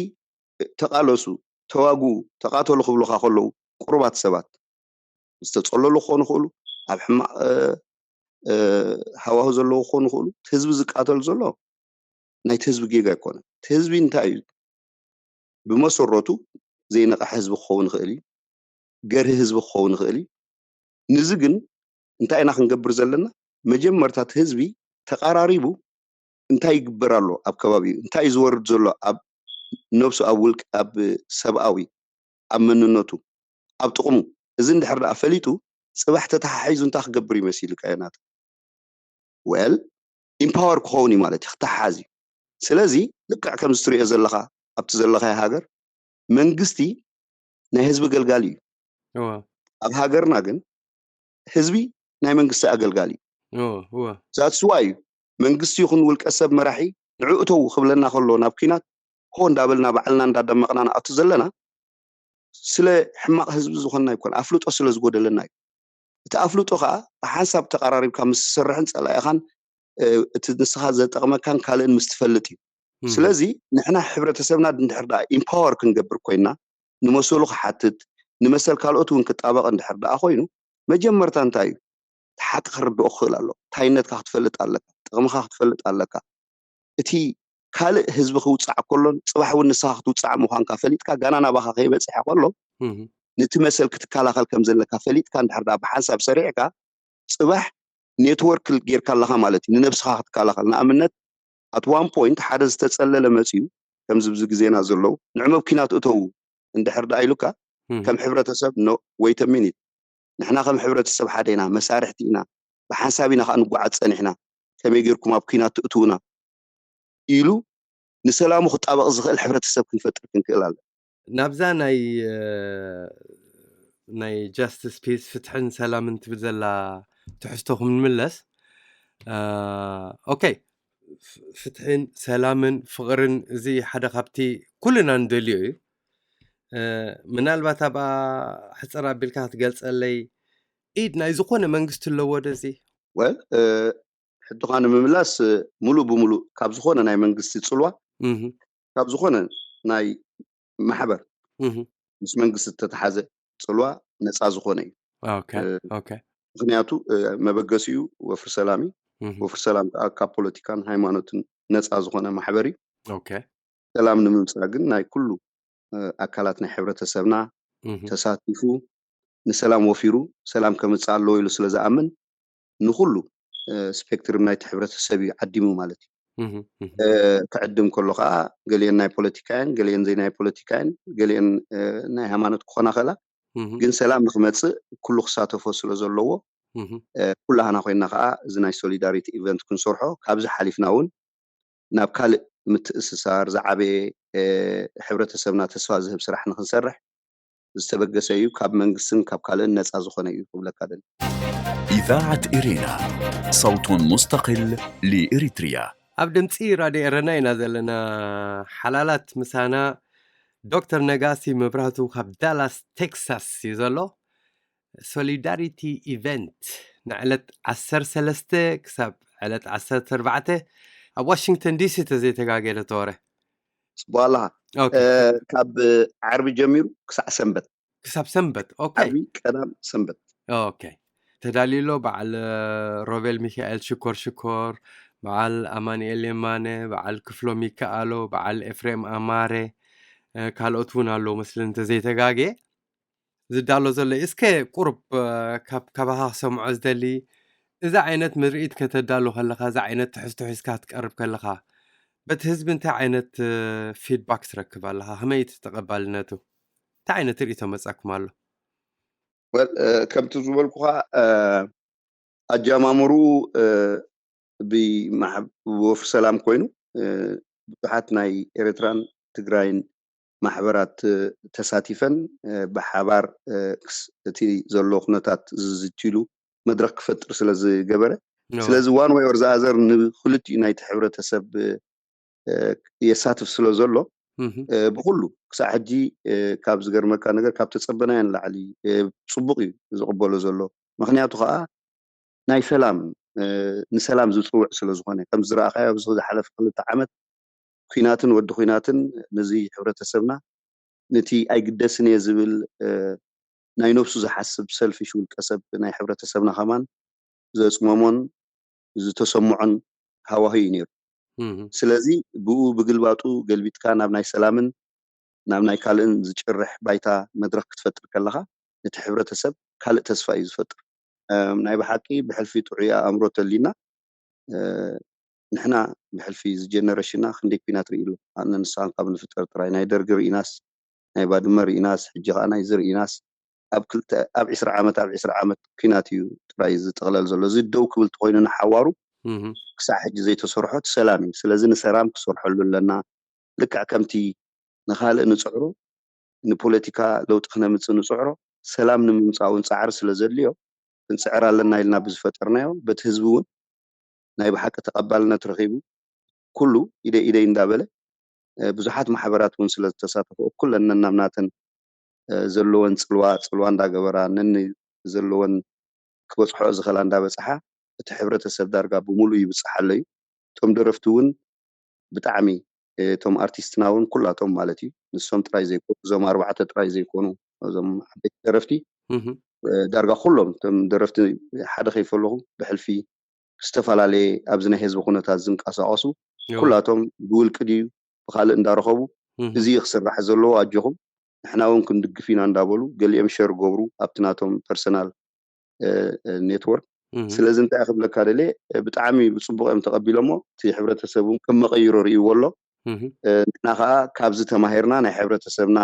ተቓለሱ፣ ተዋግኡ፣ ተቓተሉ ክብሉኻ ከለዉ፣ ቁሩባት ሰባት ዝተጸለሉ ክኾኑ ይኽእሉ፣ ኣብ ሕማቕ፣ እ፣ እ፣ ሃዋሁ ዘለዉ ክኾኑ ይኽእሉ። እቲ ህዝቢ ዝቃተል ዘሎ ናይቲ ህዝቢ ጌጋ ኣይኮነን። እቲ ህዝቢ እንታይ እዩ? ብመሰረቱ ዘይነቕሐ ህዝቢ ክኸውን ይኽእል እዩ። ገርሂ ህዝቢ ክኸውን ይኽእል እዩ። ንዚ ግን እንታይ ኢና ክንገብር ዘለና? መጀመርታ እቲ ህዝቢ ተቐራሪቡ እንታይ ይግበር ኣሎ ኣብ ከባቢኡ፣ እንታይ እዩ ዝወርድ ዘሎ ኣብ ነብሱ፣ ኣብ ውልቅ፣ ኣብ ሰብኣዊ፣ ኣብ መንነቱ፣ ኣብ ጥቕሙ፣ እዚ እንድሕር ደኣ ፈሊጡ፣ ጽባሕ ተተሓሒዙ እንታይ ክገብር እዩ መሲሉካ ዮናታ? ዌል፣ ኢምፓወር ክኸውን እዩ ማለት እዩ፣ ክተሓዝ እዩ። ስለዚ ልክዕ ከምዚ ትሪኦ ዘለኻ ኣብቲ ዘለኻዮ ሃገር መንግስቲ ናይ ህዝቢ ገልጋሊ እዩ። እወ። ኣብ ሃገርና ግን ህዝቢ ናይ መንግስቲ ኣገልጋሊ እዩ። እወ፣ እወ። ዛትስ ዋይ እዩ መንግስቲ ይኹን ውልቀ ሰብ መራሒ ንዕኡ ተው ክብለና ከሎ ናብ ኲናት ሆ እንዳበልና ባዕልና እንዳደመቕና ንኣቱ ዘለና ስለ ሕማቕ ህዝቢ ዝኾንና ኣይኮን፣ ኣፍልጦ ስለ ዝጎደለና እዩ። እቲ ኣፍልጦ ከዓ ብሓንሳብ ተቐራሪብካ ምስ ትሰርሕን ጸላኢኻን፣ እ፣ እቲ ንስኻ ዘጠቕመካን ካልእን ምስ ትፈልጥ እዩ። እህ። ስለዚ ንሕና ሕብረተሰብና እንድሕር ደኣ ኢምፓወር ክንገብር ኮይና፣ ንመሰሉ ክሓትት፣ ንመሰል ካልኦት እውን ክጣበቕ እንድሕር ደኣ ኮይኑ፣ መጀመርታ እንታይ እዩ? እቲ ሓቂ ክርድኦ ክኽእል ኣለዎ። ታይነትካ ክትፈልጥ ኣለካ፣ ጥቕምኻ ክትፈልጥ ኣለካ። እቲ ካልእ ህዝቢ ክውፃዕ ከሎን ፅባሕ እውን ንስኻ ክትውፃዕ ምዃንካ ፈሊጥካ ጋና ናባኻ ከይበፅሐ ከሎ ነቲ መሰል ክትከላኸል ከም ዘለካ ፈሊጥካ እንድሕር ዳ ብሓንሳብ ሰሪዕካ ፅባሕ ኔትወርክ ጌርካ ኣለኻ ማለት እዩ። ንነብስኻ ክትከላኸል ንኣብነት at one point ሓደ ዝተፀለለ መፅዩ ከምዚ ብዚ ግዜና ዘለዉ ንዕመብ ኪናት እተዉ እንድሕር ዳ ኢሉካ ከም ሕብረተሰብ no wait a minute ንሕና ከም ሕብረተሰብ ሓደ ኢና፣ መሳርሕቲ ኢና፣ ብሓንሳብ ኢና ከዓ ንጓዓዝ ፀኒሕና፣ ከመይ ጌርኩም ኣብ ኪናት ትእትውና ኢሉ ንሰላሙ ክጣበቕ ዝኽእል ሕብረተሰብ ክንፈጥር ክንክእል ኣለ። ናብዛ ናይ ናይ ጃስትስ ፒስ ፍትሕን ሰላምን ትብል ዘላ ትሕዝቶ ክንምለስ okay ፍትሕን ሰላምን ፍቕርን እዚ ሓደ ካብቲ ኩልና ንደልዮ እዩ። ምናልባት ኣብኣ ሕፅር ኣቢልካ ክትገልፀለይ ኢድ ናይ ዝኾነ መንግስቲ ኣለዎ ዶ እዚ? ወል ሕቶኻ ንምምላስ ሙሉእ ብሙሉእ ካብ ዝኾነ ናይ መንግስቲ ፅልዋ ካብ ዝኾነ ናይ ማሕበር ምስ መንግስቲ ዝተተሓዘ ፅልዋ ነፃ ዝኾነ እዩ። ምክንያቱ መበገሲኡ ወፍሪ ሰላም እዩ። ወፍሪ ሰላም ከዓ ካብ ፖለቲካን ሃይማኖትን ነፃ ዝኾነ ማሕበር እዩ። ሰላም ንምምፃእ ግን ናይ ኩሉ ኣካላት ናይ ሕብረተሰብና ተሳቲፉ ንሰላም ወፊሩ ሰላም ከምፅእ ኣለዎ ኢሉ ስለ ዝኣምን ንኩሉ ስፔክትርም ናይቲ ሕብረተሰብ እዩ ዓዲሙ ማለት እዩ። ክዕድም ከሎ ከዓ ገሊአን ናይ ፖለቲካ እየን፣ ገሊአን ዘይ ናይ ፖለቲካ እየን፣ ገሊአን ናይ ሃይማኖት ክኾና ከላ ግን ሰላም ንክመፅእ ኩሉ ክሳተፎ ስለ ዘለዎ ኩላህና ኮይና ከዓ እዚ ናይ ሶሊዳሪቲ ኢቨንት ክንሰርሖ ካብዚ ሓሊፍና እውን ናብ ካልእ ምትእስሳር ዝዓበየ ሕብረተሰብና ተስፋ ዝህብ ስራሕ ንክንሰርሕ ዝተበገሰ እዩ። ካብ መንግስትን ካብ ካልእን ነፃ ዝኾነ እዩ ክብለካ ደሊ። إذاعة إرينا، صوت مستقل لإريتريا. ኣብ ድምፂ ራድዮ ኤረና ኢና ዘለና። ሓላላት ምሳና ዶክተር ነጋሲ መብራህቱ ካብ ዳላስ ቴክሳስ እዩ ዘሎ። ሶሊዳሪቲ ኢቨንት ንዕለት ዓሰርተ ሰለስተ ክሳብ ዕለት ዓሰርተ ኣርባዕተ ኣብ ዋሽንግተን ዲሲ ተዘይተጋገ ዶክተር። ፅቡቅ ኣለኻ። ካብ ዓርቢ ጀሚሩ ክሳዕ ሰንበት። ክሳብ ሰንበት። ዓርቢ፣ ቀዳም፣ ሰንበት። ተዳልዩ ኣሎ። በዓል ሮቤል ሚካኤል ሽኮር ሽኮር፣ በዓል ኣማኑኤል የማነ፣ በዓል ክፍሎም ይከኣሎ፣ በዓል ኤፍሬም ኣማረ፣ ካልኦት እውን ኣለዉ መስለኒ እንተዘይተጋግየ ዝዳሎ ዘሎ እዩ። እስከ ቁሩብ ካባኻ ክሰምዖ ዝደሊ እዚ ዓይነት ምርኢት ከተዳሉ ከለኻ፣ እዚ ዓይነት ትሕዝቶ ሒዝካ ክትቀርብ ከለኻ በቲ ህዝቢ እንታይ ዓይነት ፊድባክ ትረክብ ኣለኻ? ከመይ እቲ ተቐባልነቱ? እንታይ ዓይነት ርእቶ መጻኩም ኣሎ? ከምቲ ዝበልኩኻ ኣጀማምሩ ብወፍሪ ሰላም ኮይኑ ብዙሓት ናይ ኤርትራን ትግራይን ማሕበራት ተሳቲፈን ብሓባር እቲ ዘሎ ኩነታት ዝዝትይሉ መድረክ ክፈጥር ስለ ዝገበረ ስለዚ one way or the other ንክልቲኡ ናይቲ ሕብረተሰብ የሳትፍ ስለ ዘሎ ብኩሉ ክሳዕ ሕጂ ካብ ዝገርመካ ነገር ካብ ተፀበናዮ ንላዕሊ ፅቡቅ እዩ ዝቕበሎ ዘሎ። ምክንያቱ ከዓ ናይ ሰላም ንሰላም ዝፅውዕ ስለ ዝኾነ ከም ዝረኣኻዮ ኣብዚ ዝሓለፈ ክልተ ዓመት ኩናትን ወዲ ኩናትን ነዚ ሕብረተሰብና ነቲ ኣይግደስን እየ ዝብል ናይ ነብሱ ዝሓስብ ሰልፊሽ ውልቀ ሰብ ናይ ሕብረተሰብና ከማን ዘፅመሞን ዝተሰምዖን ሃዋሂ እዩ ነይሩ። ስለዚ ብኡ ብግልባጡ ገልቢጥካ ናብ ናይ ሰላምን ናብ ናይ ካልእን ዝጭርሕ ባይታ መድረክ ክትፈጥር ከለካ ነቲ ሕብረተሰብ ካልእ ተስፋ እዩ ዝፈጥር። ናይ ብሓቂ ብሕልፊ ጥዑይ ኣእምሮ ተሊና ንሕና ብሕልፊ እዚ ጀነሬሽንና ክንደይ ኩናት ርኢ ኣሎ። ኣነ ንስኻን ካብ ንፍጠር ጥራይ ናይ ደርጊ ርኢናስ ናይ ባድመ ርኢናስ ሕጂ ከዓ ናይዚ ርኢናስ ኣብ ክልተ ኣብ ዕስራ ዓመት ኣብ ዕስራ ዓመት ኩናት እዩ ጥራይ ዝጥቕለል ዘሎ። እዚ ደው ክብል ተኮይኑ ንሓዋሩ ክሳዕ ሕጂ ዘይተሰርሖ እቲ ሰላም እዩ። ስለዚ ንሰላም ክሰርሐሉ ኣለና። ልክዕ ከምቲ ንኻልእ ንፅዕሮ ንፖለቲካ ለውጢ ክነምፅእ ንፅዕሮ ሰላም ንምምፃእ እውን ፃዕሪ ስለ ዘድልዮ ክንፅዕር ኣለና ኢልና ብዝፈጠርናዮ በቲ ህዝቢ እውን ናይ ብሓቂ ተቐባልነት ረኺቡ ኩሉ ኢደይ ኢደይ እንዳበለ ብዙሓት ማሕበራት እውን ስለ ዝተሳተፉ ኩለን ነናብ ናተን ዘለወን ፅልዋ ፅልዋ እንዳገበራ ነን ዘለወን ክበፅሖ ዝኽእላ እንዳበፅሓ እቲ ሕብረተሰብ ዳርጋ ብምሉእ ይብፅሓሎ እዩ። እቶም ደረፍቲ እውን ብጣዕሚ እቶም ኣርቲስትና እውን ኩላቶም ማለት እዩ ንሶም ጥራይ ዘይኮኑ እዞም ኣርባዕተ ጥራይ ዘይኮኑ እዞም ዓበይቲ ደረፍቲ ዳርጋ ኩሎም እቶም ደረፍቲ ሓደ ከይፈለኹ ብሕልፊ ዝተፈላለየ ኣብዚ ናይ ህዝቢ ኩነታት ዝንቀሳቀሱ እወ። ኩላቶም ብውልቂ ድዩ ብካልእ እንዳረኸቡ እህ። እዚ እዩ ክስራሕ ዘለዎ ኣጆኹም ንሕና እውን ክንድግፍ ኢና እንዳበሉ ገሊኦም ሸር ገብሩ ኣብቲ ናቶም ፐርሰናል ኔትወርክ። እህ። ስለዚ እንታይ ክብለካ ደልየ፣ ብጣዕሚ ብፅቡቅ እዮም ተቀቢሎሞ። እቲ ሕብረተሰብ እውን ከም መቀይሮ ርእይዎ ኣሎ። እህ። ንሕና ከዓ ካብዚ ተማሂርና ናይ ሕብረተሰብና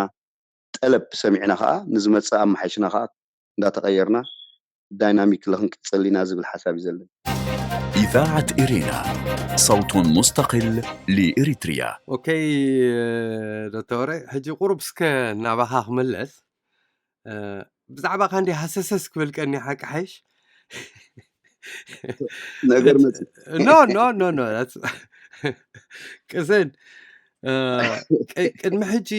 ጠለብ ሰሚዕና ከዓ ንዝመፅእ ኣመሓይሽና ከዓ እንዳተቀየርና ዳይናሚክ ለክንቅፅል ኢና ዝብል ሓሳብ እዩ ዘለና። إذاعة إرينا، صوت مستقل لإريتريا. ኦኬ ዶክተር፣ ሕጂ ቁሩብ እስከ ናባኻ ክምለስ። እ፣ ብዛዕባ ካንዲ ሃሰሰስ ክብል ቀኒ ሓቂ ሓይሽ? ነገር መፂ ኖ ኖ ኖ ኖ ቅስን እ፣ ቅ- ቅድሚ ሕጂ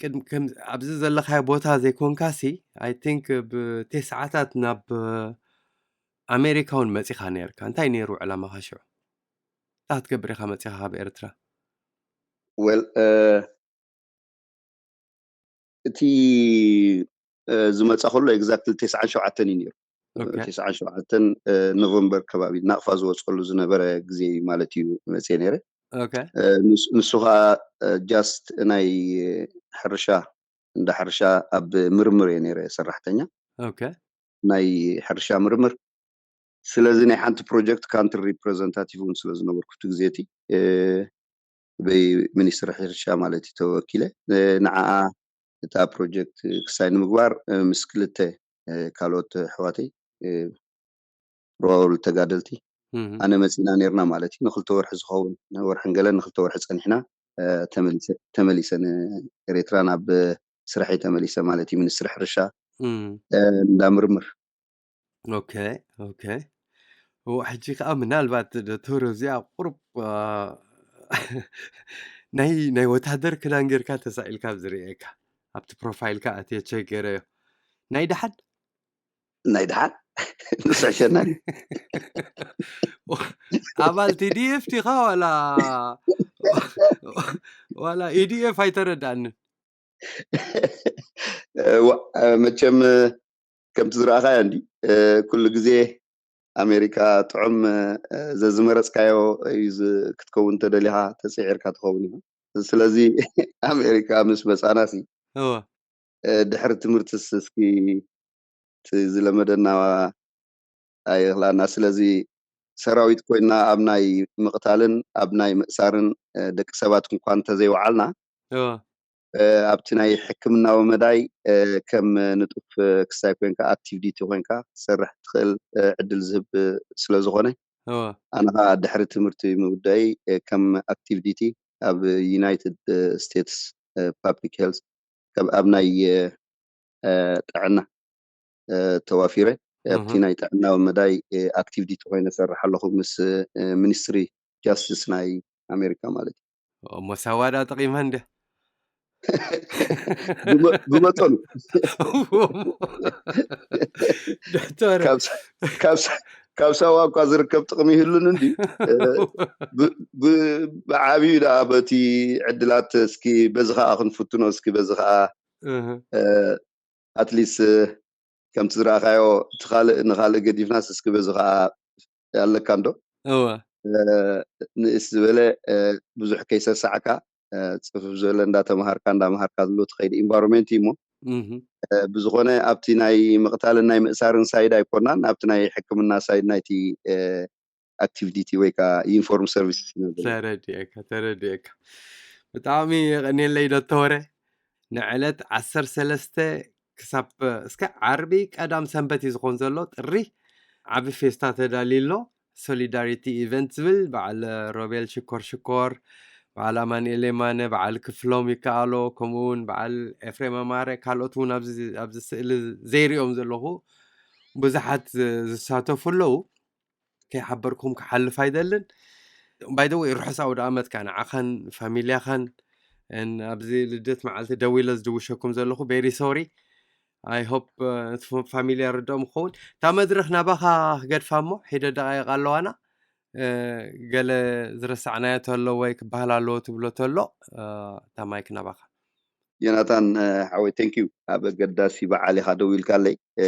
ቅድሚ- ከም- ኣብዚ ዘለኻዮ ቦታ ዘይኮንካሲ፣ ኣይ ቲንክ ብቴስዓታት ናብ ኣሜሪካ እውን መፂኻ ነርካ። እንታይ ነይሩ ዕላማኻ ሽዑ? እንታይ ክትገብር ኢኻ መፂኻ ካብ ኤርትራ? ወል እቲ ዝመፃ ከሎ ኤግዛክትሊ ተስዓን ሸውዓተን እዩ ነይሩ። ኦኬ። ተስዓን ሸውዓተን ኖቨምበር ከባቢ ናቕፋ ዝወፀሉ ዝነበረ ግዜ እዩ ማለት እዩ መፅየ ነይረ። ኦኬ። ንሱ ከዓ ጃስት ናይ ሕርሻ እንዳ ሕርሻ ኣብ ምርምር እየ ነይረ ሰራሕተኛ ኦኬ። ናይ ሕርሻ ምርምር። ስለዚ ናይ ሓንቲ ፕሮጀክት ካንትሪ ሪፕሬዘንታቲቭ እውን ስለ ዝነበርኩ እቲ ግዜ እቲ በይ ሚኒስትሪ ሕርሻ ማለት እዩ ተወኪለ ንዓኣ እታ ፕሮጀክት ክሳይ ንምግባር ምስ ክልተ ካልኦት ኣሕዋተይ ሮል ተጋደልቲ ኣነ መፂና ነርና ማለት እዩ። ንክልተ ወርሒ ዝኸውን ንወርሕን ገለን ንክልተ ወርሒ ፀኒሕና ተመሊሰ ናብ ኤርትራ ናብ ስርሐይ ተመሊሰ ማለት እዩ። ሚኒስትሪ ሕርሻ እንዳ ምርምር። ኦኬ ኦኬ። ሕጂ ከዓ ምናልባት ዶክተር እዚኣ ቁሩብ ናይ ናይ ወታደር ክዳን ጌርካ ተሳኢልካ ዝርእየካ ኣብቲ ፕሮፋይልካ ኣትየ ቸክ ገይረዮ። ናይ ደሓን ናይ ደሓን ንስዕ ሸናኒ ኣባል ቲዲኤፍ ዲኻ ዋላ ዋላ ኢዲኤፍ ኣይተረዳእንን። መቸም ከምቲ ዝረኣኻዮ እንዲ ኩሉ ግዜ ኣሜሪካ ጥዑም ዘዝመረፅካዮ እዩ ክትከውን ተደሊኻ ተፅዒርካ ትኸውን ኢኻ። ስለዚ ኣሜሪካ ምስ መፃና ሲ ድሕሪ ትምህርትስ እስኪ ዝለመደና ኣይኽላና። ስለዚ ሰራዊት ኮይና ኣብ ናይ ምቕታልን ኣብ ናይ ምእሳርን ደቂ ሰባት እንኳ እንተዘይወዓልና ኣብቲ ናይ ሕክምናዊ መዳይ ከም ንጡፍ ክሳይ ኮይንካ ኣክቲቭ ዲቲ ኮይንካ ክትሰርሕ ትኽእል ዕድል ዝህብ ስለዝኾነ ኣነ ከዓ ድሕሪ ትምህርቲ ምውዳይ ከም ኣክቲቭ ዲቲ ኣብ ዩናይትድ ስቴትስ ፓብሊክ ሄልት ኣብ ናይ ጥዕና ተዋፊረ ኣብቲ ናይ ጥዕናዊ መዳይ ኣክቲቭ ዲቲ ኮይነ ሰርሕ ኣለኹ ምስ ሚኒስትሪ ጃስቲስ ናይ ኣሜሪካ ማለት እዩ። እሞ ሳዋዳ ጠቂማ እንደ ብመጠኑ ዶክተር ካብ ሳዋ እኳ ዝርከብ ጥቕሚ ይህሉን እንዲ ብዓብዩ ደኣ በቲ ዕድላት እስኪ በዚ ከዓ ክንፍትኖ እስኪ በዚ ከዓ ኣትሊስት ከምቲ ዝረኣኻዮ እቲ ካልእ ንካልእ ገዲፍናስ እስኪ በዚ ከዓ ኣለካ እንዶ እወ ንእስ ዝበለ ብዙሕ ከይሰሳዕካ ፅፍፍ ዝበለ እንዳተምሃርካ እንዳምሃርካ ዝሎ ትኸይድ ኢንቫይሮንመንት እዩ እሞ ብዝኾነ ኣብቲ ናይ ምቕታልን ናይ ምእሳርን ሳይድ ኣይኮናን ኣብቲ ናይ ሕክምና ሳይድ ናይቲ ኣክቲቪቲ ወይ ከዓ ዩኒፎርም ሰርቪስ ነበር ተረዲኤካ ተረዲኤካ። ብጣዕሚ የቐንየለይ ዶክተር ወረ። ንዕለት ዓሰርተ ሰለስተ ክሳብ እስከ ዓርቢ ቀዳም ሰንበት እዩ ዝኾን ዘሎ ጥሪ ዓቢ ፌስታ ተዳልዩ ኣሎ። ሶሊዳሪቲ ኢቨንት ዝብል በዓል ሮቤል ሽኮር ሽኮር፣ በዓል ኣማንኤል የማነ፣ በዓል ክፍሎም ይከኣሎ፣ ከምኡ እውን በዓል ኤፍሬም ኣማረ፣ ካልኦት እውን ኣብዚ ኣብዚ ስእሊ ዘይሪኦም ዘለኹ ብዙሓት ዝ- ዝሳተፉ ኣለዉ። ከይሓበርኩም ክሓልፍ ኣይደልን። ባይ ዘ ወይ ርሑስ ኣውደ ኣመት ከዓ ንዓኻን ፋሚልያኻን ን ኣብዚ ልደት መዓልቲ ደው ኢለ ዝድውሸኩም ዘለኹ ቬሪ ሶሪ። ኣይ ሆፕ ፋሚልያ ርድኦም ክኸውን እታ መድረክ ናባኻ ክገድፋ እሞ ሒደ ደቃይቅ ኣለዋና። እ፣ ገለ ዝረሳዕናዮ ተሎ ወይ ክበሃል ኣለዎ ትብሎ ተሎ እ፣ እታ ማይክ ናባኻ። ዮናታን እ፣ ሓወይ ቴንክ ዩ ኣብ ኣገዳሲ በዓል ኢኻ ደው ኢልካለይ እ፣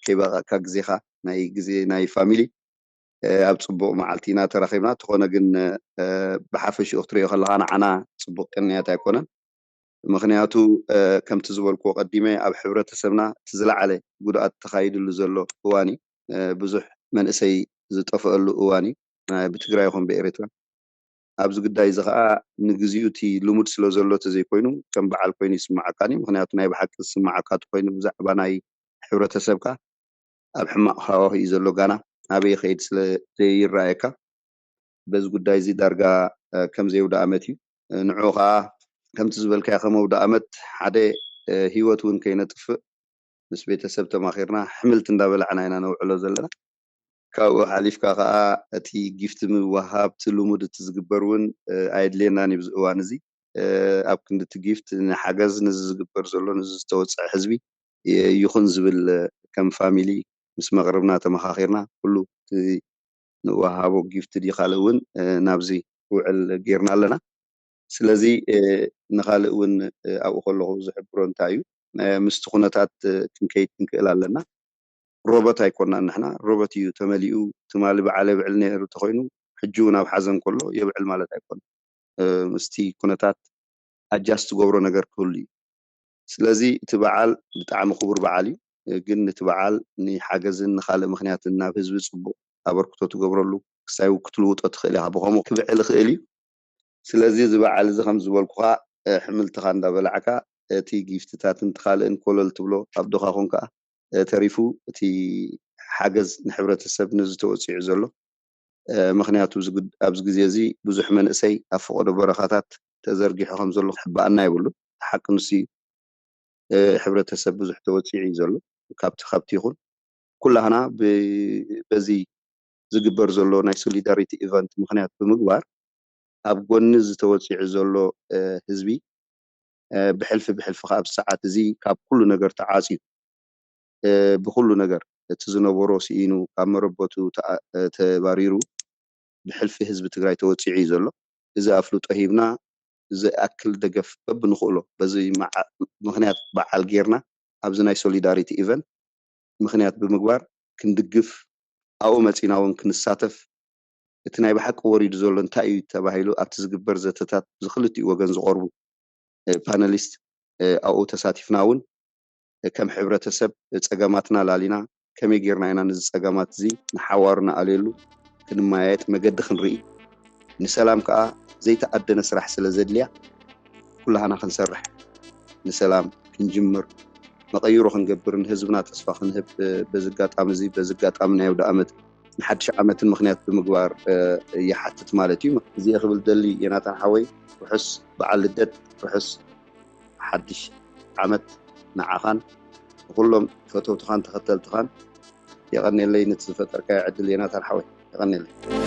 ከይበቃካ ግዜኻ ናይ ግዜ ናይ ፋሚሊ ኣብ ፅቡቕ መዓልቲ ኢና ተራኺብና። ተኾነ ግን ብሓፈሽኡ ክትሪኦ ከለኻ ንዓና ፅቡቕ ቅንያት ኣይኮነን። ምኽንያቱ ከምቲ ዝበልኩዎ ቀዲመ ኣብ ሕብረተሰብና እቲ ዝለዓለ ጉድኣት ተኻይድሉ ዘሎ እዋን እዩ። ብዙሕ መንእሰይ ዝጠፍአሉ እዋን እዩ፣ ብትግራይ ይኹን ብኤርትራ። ኣብዚ ጉዳይ እዚ ከዓ ንግዚኡ እቲ ልሙድ ስለ ዘሎ ተዘይኮይኑ ከም በዓል ኮይኑ ይስማዓካን እዩ። ምኽንያቱ ናይ ብሓቂ ዝስማዓካ ተኮይኑ ብዛዕባ ናይ ሕብረተሰብካ ኣብ ሕማቕ ሃዋሁ እዩ ዘሎ፣ ጋና ኣበይ ይኸይድ ስለ ዘይረኣየካ። በዚ ጉዳይ እዚ ዳርጋ ከም ዘየውደ ኣመት እዩ። ንዑ ከዓ ከምቲ ዝበልካዮ ከም ኣውደ ኣመት ሓደ ህይወት እውን ከይነጥፍእ ምስ ቤተሰብ ተማኺርና ሕምልቲ እንዳበላዕና ኢና ነውዕሎ ዘለና። ካብኡ ሓሊፍካ ከዓ እቲ ጊፍት ምውሃብ እቲ ልሙድ እቲ ዝግበር እውን ኣየድልየናን እዩ ኣብዚ እዋን እዚ። ኣብ ክንዲ እቲ ጊፍት ንሓገዝ ነዚ ዝግበር ዘሎ ነዚ ዝተወፅዐ ህዝቢ ይኹን ዝብል ከም ፋሚሊ ምስ መቕርብና ተመኻኺርና ኩሉ እቲ ንወሃቦ ጊፍት ድዩ ካልእ እውን ናብዚ ክውዕል ጌርና ኣለና። ስለዚ ንኻልእ እውን ኣብኡ ከለኹ ዝሕብሮ እንታይ እዩ ምስቲ ኩነታት ክንከይድ ክንክእል ኣለና። ሮቦት ኣይኮናን ንሕና። ሮቦት እዩ ተመሊኡ። ትማሊ በዓል የብዕል ነይሩ ተኮይኑ ሕጂ እውን ኣብ ሓዘን ከሎ የብዕል ማለት ኣይኮነን። ምስቲ ኩነታት ኣጃስት ዝገብሮ ነገር ክህሉ እዩ። ስለዚ እቲ በዓል ብጣዕሚ ክቡር በዓል እዩ። ግን ነቲ በዓል ንሓገዝን ንካልእ ምክንያትን ናብ ህዝቢ ፅቡቅ ኣበርክቶ ትገብረሉ ክሳይ ክትልውጦ ትኽእል ኢኻ። ብከምኡ ክብዕል ይኽእል እዩ። ስለዚ እዚ በዓል እዚ ከም ዝበልኩኻ ሕምልትኻ እንዳበላዕካ እቲ ጊፍትታትን ካልእን ኮለል ትብሎ ኣብ ዶኻ ኮንካ ተሪፉ እቲ ሓገዝ ንሕብረተሰብ ነዚ ተወፂዑ ዘሎ። ምክንያቱ ኣብዚ ግዜ እዚ ብዙሕ መንእሰይ ኣብ ፈቐዶ በረኻታት ተዘርጊሑ ከም ዘሎ ክሕባኣና የብሉ። ሓቂ ንሱ እዩ። ሕብረተሰብ ብዙሕ ተወፂዑ እዩ ዘሎ። ካብቲ ካብቲ ይኹን ኩላህና በዚ ዝግበር ዘሎ ናይ ሶሊዳሪቲ ኢቨንት ምክንያት ብምግባር ኣብ ጎኒ ዝተወፂዑ ዘሎ ህዝቢ ብሕልፊ ብሕልፊ ካብ ሰዓት እዚ ካብ ኩሉ ነገር ተዓፅዩ ብኩሉ ነገር እቲ ዝነበሮ ስኢኑ ካብ መረበቱ ተባሪሩ ብሕልፊ ህዝቢ ትግራይ ተወፂዑ እዩ ዘሎ። እዚ ኣፍልጦ ሂብና ዝኣክል ደገፍ በብንኽእሎ በዚ ምክንያት በዓል ጌርና ኣብዚ ናይ ሶሊዳሪቲ ኢቨንት ምክንያት ብምግባር ክንድግፍ ኣብኡ መፂና እውን ክንሳተፍ እቲ ናይ ብሓቂ ወሪዱ ዘሎ እንታይ እዩ ተባሂሉ ኣብቲ ዝግበር ዘተታት ብክልቲኡ ወገን ዝቐርቡ ፓነሊስት ኣብኡ ተሳቲፍና እውን ከም ሕብረተሰብ ፀገማትና ላሊና ከመይ ጌርና ኢና ነዚ ፀገማት እዚ ንሓዋሩ ንኣልየሉ ክንመያየጥ መገዲ ክንርኢ ንሰላም ከዓ ዘይተኣደነ ስራሕ ስለ ዘድልያ ኩላህና ክንሰርሕ ንሰላም ክንጅምር መቐይሮ ክንገብር ንህዝብና ተስፋ ክንህብ በዚ ኣጋጣሚ እዚ በዚ ኣጋጣሚ ናይ ኣውደ ዓመት ንሓድሽ ዓመትን ምክንያት ብምግባር ይሓትት ማለት እዩ። እዚ ክብል ደሊ ዮናታን ሓወይ ርሑስ በዓል ልደት ርሑስ ሓድሽ ዓመት ንዓኻን ንኩሎም ፈተውትኻን ተኸተልትኻን የቐኔለይ ነቲ ዝፈጠርካዮ ዕድል ዮናታን ሓወይ የቐኔለይ።